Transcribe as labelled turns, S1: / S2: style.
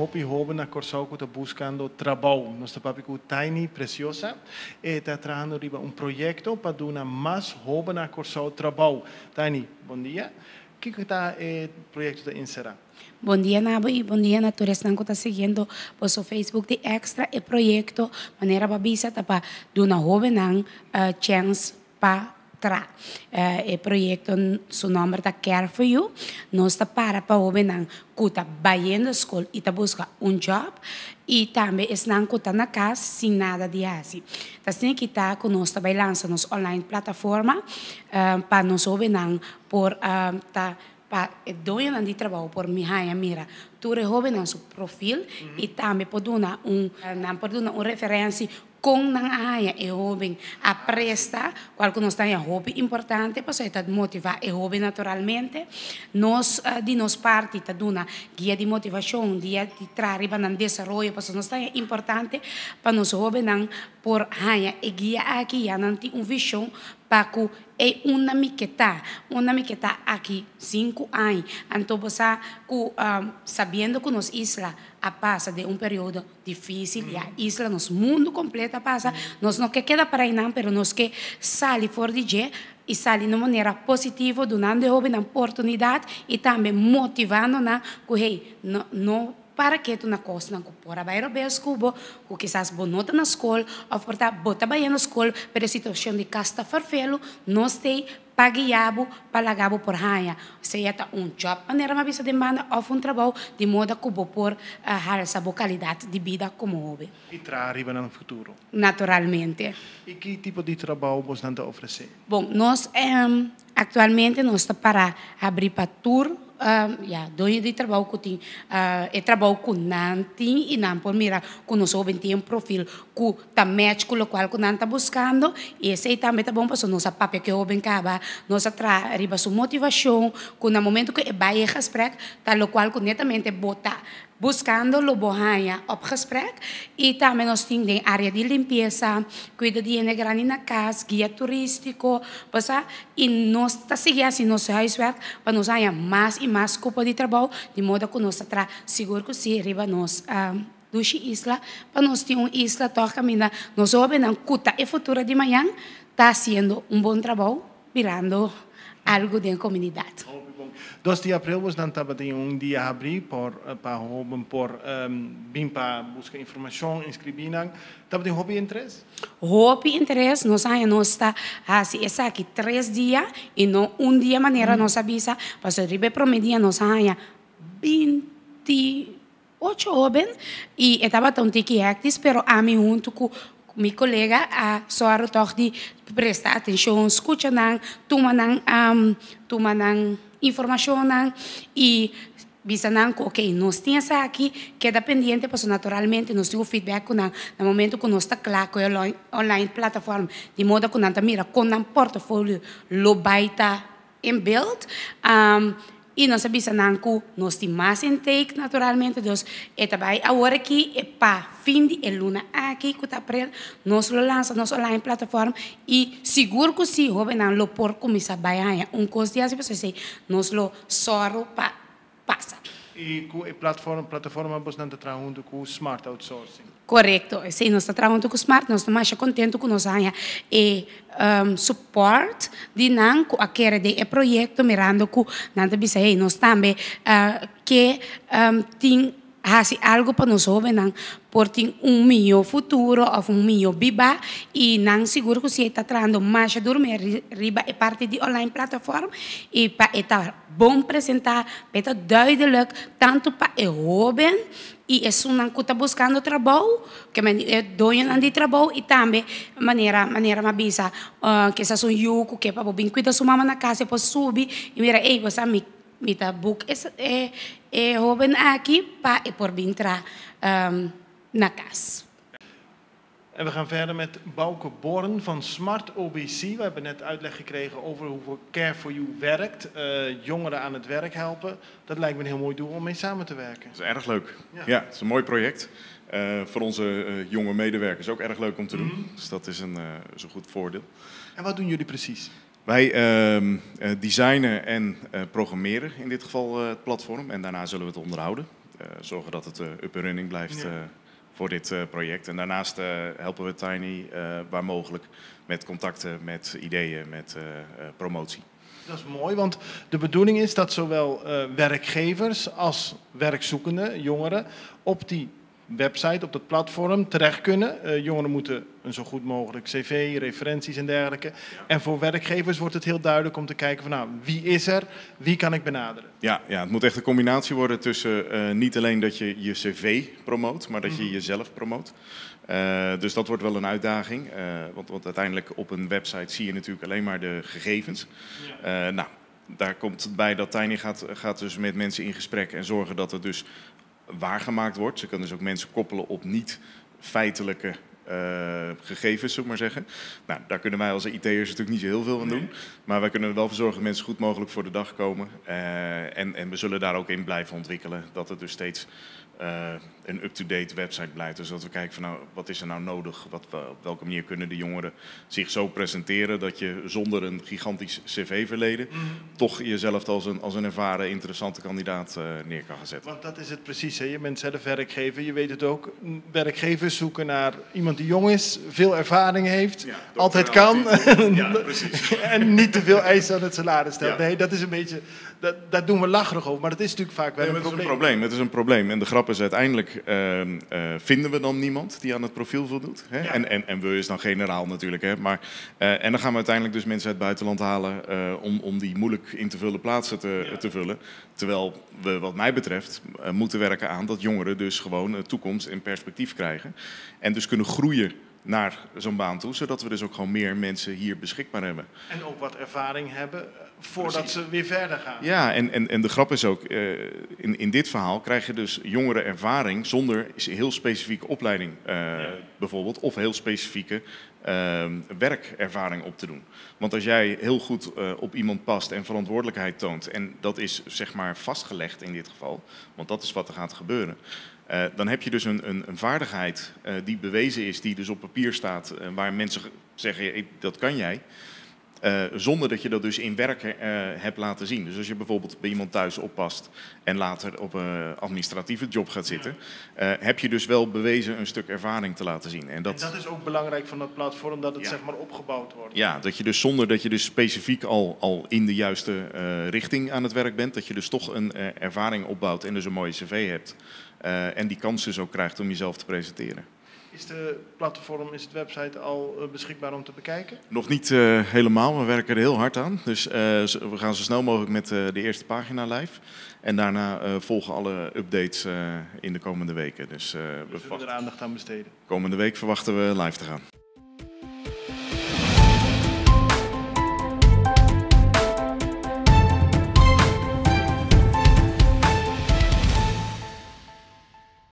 S1: Hopi hoben na Kòrsou ku ta buskando trabou. Nos ta papia ku Tiny Preciosa. E ta trahando riba un proyekto pa duna mas hoben na Kòrsou trabou. Tiny, bon dia. Kiko ta e proyekto ta enserá?
S2: Bon dia, Nabo, i bon dia na tur esnan ku ta siguiendo boso Facebook di Extra. E proyekto, manera b'a bisa, ta pa duna hobennan chèns pa traha. E proyekto su nòmber ta Care for You. Nos ta para pa hobennan ku ta bayendo skol i ta buska un job i tambe esnan ku ta na kas sin nada di hasi. Ta asina kita ku nos ta bai lansa nos online plataforma pa nos hobennan por ta pa e doñonan di trabou por haña mira tur e hobennan su profil i tambe por duna un nan por duna un referensia kon nan a haña e hoben a presta, kual ku nos ta haña hopi importante, pasobra e ta motivá e hoben naturalmente. Nos di nos parti ta duna guia di motivashon, guia di traha riba nan desaroyo, pasobra nos ta haña importante pa nos hobennan por haña e guia aki, ya nan tin un vishon pa ku e unda mi ke ta, unda mi ke ta aki 5 aña. Anto bo sa ku sabiendo ku nos isla a pasa den un periodo difísil, ya isla, nos mundu kompleto a pasa, nos no ke keda para einan, pero nos ke sali for di dje i sali na manera positivo, dunando e hobennan oportunidat i tambe motivando nan ku hey, no, no para ketu na kosnan ku por a bai robes ku bo, ku kisas bo no ta na skol, òf por ta bo ta bayendo skol, pero e situashon di kas ta ferfelu, nos t'ei pa guia bo, pa laga bo por haña. Sea ta un job manera m'a bisa den banda òf un trabou, di moda ku bo por halsa bo kalidat di bida komo hoben.
S1: I traha riba nan futuro.
S2: Naturalmente.
S1: I ki tipo di trabou boso ta ofresé?
S2: Bon, nos aktualmente nos ta para habri pa tur ya, doño di trabou ku tin e trabou ku nan tin i nan por mira ku nos hoben tin un profil ku ta match ku lokual ku nan ta buskando, i esei tambe ta bon pasobra nos a papia ku e hoben kaba, nos a traha riba su motivashon, ku na momento ku e bai e gesprek ta lokual ku netamente bo ta buskando lo bo haña op gesprek. I tambe nos tin den área di limpiesa, kuido di hende grandi na kas, guia turístiko, bo i nos ta sigui hasi nos huiswerk pa nos haña mas i mas kupo di trabou, di moda ku nos ta traha sigur ku si riba nos dushi isla, pa nos tin un isla toch kaminda nos hóbennan ku ta e futuro di mañan ta hasiendo un bon trabou, birando algu den komunidat.
S1: 2 di aprel boso tabatin un dia habrí pa hoben por bin pa buska informashon, inskribí nan. Tabatin hopi interes?
S2: Hopi interes, nos a nos ta hasi esaki 3 dia i no un dia manera nos a bisa, pasobra riba e promé dia nos a haña 28 hoben i e tabata un tiki hectisch, pero ami huntu ku mi kolega a sòru toch di presta atenshon, skucha nan, tuma nan informashonnan i bisa nan ku ok, nos tin esaki, keda pendiente, pasobra naturalmente nos tin un feedback ku nan na momento ku nos ta kla ku e online platform, di moda ku nan ta mira kon nan portafolio lo bai ta in beeld. I nos a bisa nan ku nos tin mas intake naturalmente, dus e ta bai awor aki e pa fin di e luna aki ku ta aprel, nos lo lansa nos online platform i sigur ku si hobennan lo por kuminsá bai haña un kos di hasi, pasobra esei nos lo sòru pa pasa.
S1: I ku e plataforma boso ta traha huntu ku Smart Outsourcing.
S2: Korekto, sí, nos ta trahando ku Smart, nos ta mas kontentu ku nos haña e support di nan ku a kere den e proyekto, mirando ku nan ta bisa hey, nos tambe ke tin hasi algu pa nos hóbennan por tin un mihó futuro òf un mihó biba, i nan sigur ku si ta trahando mas duru riba e parti di online platform i pa e ta bon presentá, pa e ta duidelijk tantu pa e hóben i esunnan ku ta buskando trabou, ke men e doñonan di trabou, i tambe manera m'a bisa, kisas un yu ku ke pa bo bin kuida su mama na kas, e por subi i mira, ei, bo sa mi ta boek e hóben aki pa e por bin traha na kas.
S1: En we gaan verder met Bouke Born van Smart OBC. We hebben net uitleg gekregen over hoe Care for You werkt. Jongeren aan het werk helpen. Dat lijkt me een heel mooi doel om mee samen te werken.
S3: Dat is erg leuk. Ja, het is een mooi project. Voor onze jonge medewerkers ook erg leuk om te doen. Dus dat is een goed voordeel.
S1: En wat doen jullie precies?
S3: Wij designen en programmeren in dit geval het platform. En daarna zullen we het onderhouden. zorgen dat het up and running blijft voor dit project. En daarnaast helpen we Tiny waar mogelijk met contacten, met ideeën, met promotie.
S1: Dat is mooi, want de bedoeling is dat zowel werkgevers als werkzoekenden, jongeren, op die website, op dat platform terecht kunnen. Jongeren moeten een zo goed mogelijk cv, referenties en dergelijke. En voor werkgevers wordt het heel duidelijk om te kijken van nou, wie is er, wie kan ik benaderen?
S3: Ja, het moet echt een combinatie worden tussen niet alleen dat je je cv promoot, maar dat je jezelf promoot. Dus dat wordt wel een uitdaging, want uiteindelijk op een website zie je natuurlijk alleen maar de gegevens. Nou, daar komt bij dat Tiny gaat dus met mensen in gesprek en zorgen dat het dus waargemaakt wordt. Ze kunnen dus ook mensen koppelen op niet feitelijke gegevens, zullen we maar zeggen. Nou, daar kunnen wij als IT'ers natuurlijk niet zo heel veel aan doen. Maar wij kunnen er wel voor zorgen dat mensen goed mogelijk voor de dag komen. En we zullen daar ook in blijven ontwikkelen. Dat het dus steeds een up-to-date website blijft. Dus dat we kijken van nou, wat is er nou nodig? Op welke manier kunnen de jongeren zich zo presenteren dat je zonder een gigantisch cv-verleden toch jezelf als een ervaren, interessante kandidaat neer kan gaan zetten.
S1: Want dat is het precies. Hè? Je bent zelf werkgever, je weet het ook. Werkgevers zoeken naar iemand die jong is, veel ervaring heeft, altijd kan.
S3: Ja, precies.
S1: En niet te veel eisen aan het salaris stelt. Nee, dat is een beetje, daar doen we lacherig over, maar dat is natuurlijk vaak wel
S3: Nee,
S1: een
S3: maar het is
S1: probleem.
S3: een probleem. Het is een probleem. En de grap is, uiteindelijk vinden we dan niemand die aan het profiel voldoet. Hè? En we is dan generaal natuurlijk. Hè? Maar, en dan gaan we uiteindelijk dus mensen uit het buitenland halen om die moeilijk in te vullen plaatsen te vullen. Terwijl we, wat mij betreft, moeten werken aan dat jongeren dus gewoon een toekomst en perspectief krijgen. En dus kunnen groeien naar zo'n baan toe, zodat we dus ook gewoon meer mensen hier beschikbaar hebben.
S1: En ook wat ervaring hebben voordat ze weer verder gaan.
S3: Ja, en de grap is ook, in dit verhaal krijg je dus jongeren ervaring zonder heel specifieke opleiding bijvoorbeeld, of heel specifieke werkervaring op te doen. Want als jij heel goed op iemand past en verantwoordelijkheid toont, en dat is zeg maar vastgelegd in dit geval, want dat is wat er gaat gebeuren, dan heb je dus een vaardigheid die bewezen is, die dus op papier staat, waar mensen zeggen, hey, dat kan jij. Zonder dat je dat dus in werk hebt laten zien. Dus als je bijvoorbeeld bij iemand thuis oppast en later op een administratieve job gaat zitten, heb je dus wel bewezen een stuk ervaring te laten zien. En dat,
S1: En dat is ook belangrijk van dat platform, dat het zeg maar opgebouwd wordt.
S3: Ja, dat je dus zonder dat je dus specifiek al in de juiste richting aan het werk bent, dat je dus toch een ervaring opbouwt en dus een mooie cv hebt. En die kans dus ook krijgt om jezelf te presenteren.
S1: Is de platform, is het website al beschikbaar om te bekijken?
S3: Nog niet helemaal, we werken er heel hard aan. Dus we gaan zo snel mogelijk met de eerste pagina live. En daarna volgen alle updates in de komende weken. Dus
S1: We zullen
S3: we
S1: er aandacht aan besteden.
S3: Komende week verwachten we live te gaan.